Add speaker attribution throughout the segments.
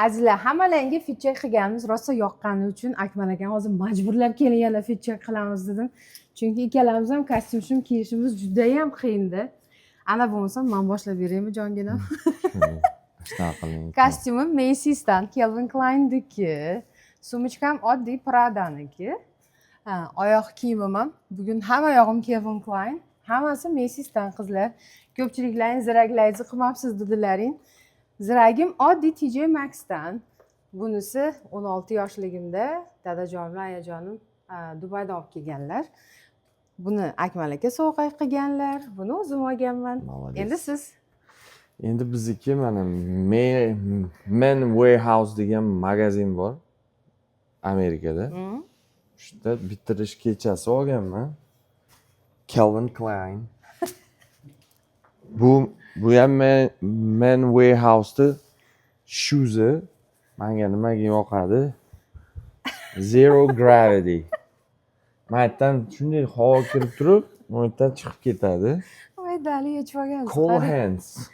Speaker 1: Azizlar, hammalangga fit check qilganimiz rosa yoqqani uchun Akmal akam hozir majburlab, "Keling, yana fit check qilamiz", dedim. Chunki ikkalamiz ham kostyum shim kiyishimiz judayam qiyindi. Ana bo'lmasam, man boshlab beraymi, jonginam?
Speaker 2: Shunaqa qiling.
Speaker 1: Kostyumim Macy'sdan, Calvin Kleinniki. Сумочка m oddiy Pradaniki. Ha, oyoq kiyimim ham, bugun hamma yog'im Calvin Klein. Hammasi Macy'sdan, qizlar. Ko'pchiliklarning "Ziraklaringizni qilmabsiz", dedilaring. Ziragim oddiy TJ Maxxdan. Bunisi 16 yoshligimda dadajonim bilan ayajonim Dubaydan olib kelganlar. Buni Akmal aka sovg'a qilganlar. Buni o'zim olganman.
Speaker 2: Молодец.
Speaker 1: Endi siz.
Speaker 2: Endi bizniki mana Men Warehouse degan magazin bor Amerikada. Shu yerda bitirish kechasi olganman. Calvin Klein. Bu ham Men Warehouse'ni shoesi manga nimaga yoqadi? Zero gravity. Mana yerdan shunday havo kirib turib, bu yerdan chiqib ketadi.
Speaker 1: Voy, dali yechib olgansiz.
Speaker 2: Cole
Speaker 1: Qarang.
Speaker 2: Hands.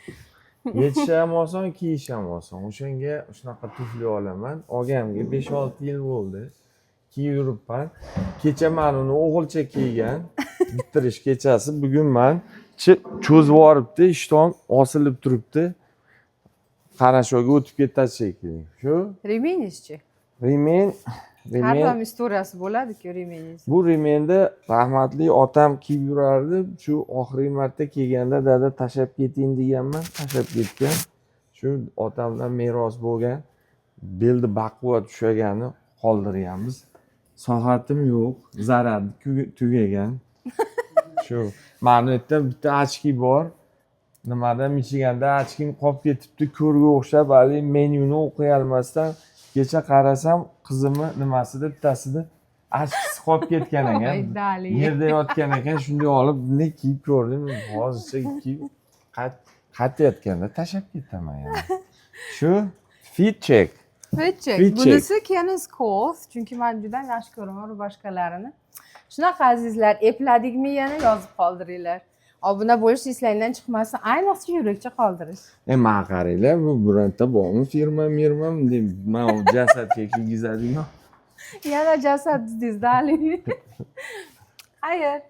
Speaker 2: Yechish ham oson, kiyish ham oson. O'shanga shunaqa tufli olaman. Olganimga 5-6 yil bo'ldi. Kiyib yuribman. Kecha man uni o'g'ilcha kiygan. Bitirish kechasi bugun man cho'zib yuboribdi, ishton osilib turibdi. Qarashoga o'tib ketadi shekilli. Shu
Speaker 1: Ремень ingizchi?
Speaker 2: Ремень,
Speaker 1: Har
Speaker 2: ремень
Speaker 1: doim история si bo'ladi-ku ремень ingiz.
Speaker 2: Bu ремень ni rahmatli otam kiyib yurardi. Shu oxirgi marta kelganda, "Dada, tashlab keting", deganman, tashlab ketgan. Shu otamdan meros bo'lgan. Belni baquvvat ushlagani qoldirganmiz. Soatim yo'q, заряд tugagan. Shu mani yerda bitta очки bor. Nimada, Michiganda очки m qolib ketibdi, ko'rga o'xshab, haligi menyuni o'qiy olmasdan kecha qarasam, qizimni nimasida bittasida очки si qolib ketgan ekan.
Speaker 1: Voy, dali.
Speaker 2: Yerda yotgan ekan, shunday olib bunday kiyib ko'rdim. Hozircha kiyib qaytayotganda tashlab ketaman yana. Shu fit check.
Speaker 1: Fit check.
Speaker 2: Fit check.
Speaker 1: Bunisi Kenneth Cole, chunki men juda yaxshi ko'raman рубашка larini. Shunaqa, azizlar, epladikmi, yana yozib qoldiringlar. Obuna bo'lish eslangdan chiqmasin, ayniqsa yurakcha qoldirish.
Speaker 2: E, mana qaranglar, bu bironta bormi firma mirma bunday man u jasadga kiygizadigan?
Speaker 1: Yana jasad dedingiz, dali. Xayr.